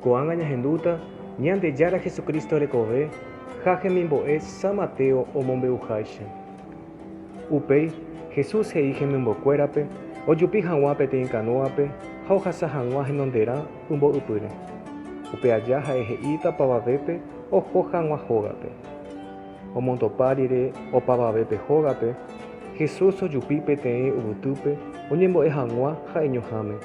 Ko'ág̃a ñahendúta Ñandejára Jesucristo rekove ha hemimbo'e San Mateo omombe'uháicha. Upéi, Jesús he'i hemimbokuérape ojupi hag̃ua peteĩ kanóape ha ohasa hag̃ua henonderã ymbo'ypýre. Upe aja ha'e he'íta opavavépe oho hag̃ua hógape. Omondopa rire opavavépe hógape, Jesús ojupi peteĩ yvytýpe oñembo'e hag̃ua ha'eñoháme.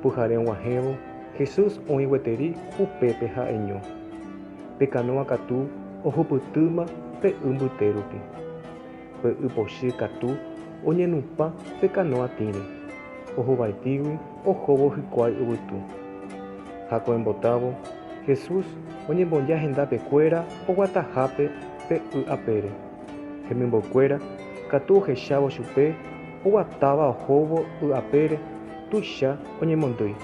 Pyhare og̃uahẽvo, Jesús oĩ gueteri upépe ha'eño. Pe kanóa katu ohupytýma pe y mbyte rupi. Pe y pochy katu oñenupã pe kanóa tĩre, ohovaitígui ohóvo hikuái yvytu. Ha ko'ẽmbotávo, Jesús oñemboja hendápe kuéra oguatahápe pe y apére. Hemimbo'ekuéra katu ohechávo chupe oguatáva ohóvo y apére tuicha oñemondýi,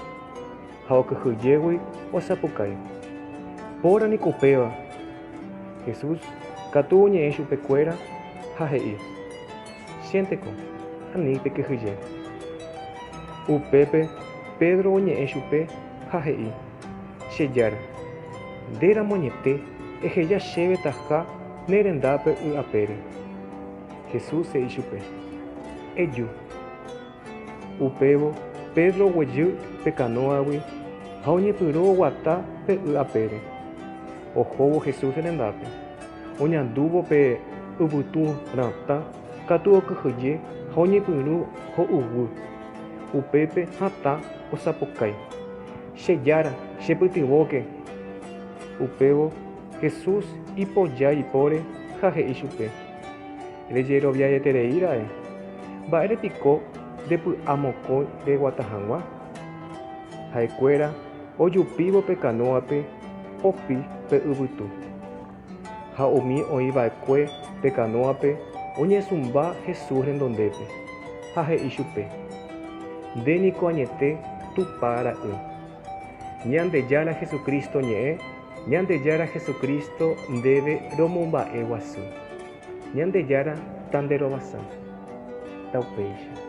ha okyhyjégui osapukái, Póra niko upéva! Jesús katu oñe'ẽ chupe kuéra ha he'i, Chénteko, ani pekyhyje. Upépe Pedro oñe'ẽ chupe ha he'i, Che Jára, nde ramo añete eheja chéve taha ne rendápe y apére. Jesús he'i chupe, Eju. Upévo Pedro oguejy pe kanóagui ha oñepyrũ oguata pe y apére, ohóvo Jesús rendápe. Oñandúvo pe yvytu ratã katu okyhyje ha oñepyrũ ho'uguy. Upépe hatã osapukái, Che Jára, chepytyvõke! Upévo Jesús ipoja ipóre ha he'i chupe, Rejeroviaeterei ra'e, mba'ére piko ndepy'amokõi reguata hag̃ua? Ha'ekuéra ojupívo pe kanóape opi pe yvytu. Ha umi oĩ va'ekue pe kanóape oñesũmba Jesús rendondépe, ha he'i chupe, Nde niko añete Tupã Ra'y. Ñandejára Jesucristo ñe'ẽ, Ñandejára Jesucristo ndéve romomba'e guasu. Ñandejára ta nde rovasa. Taupéicha.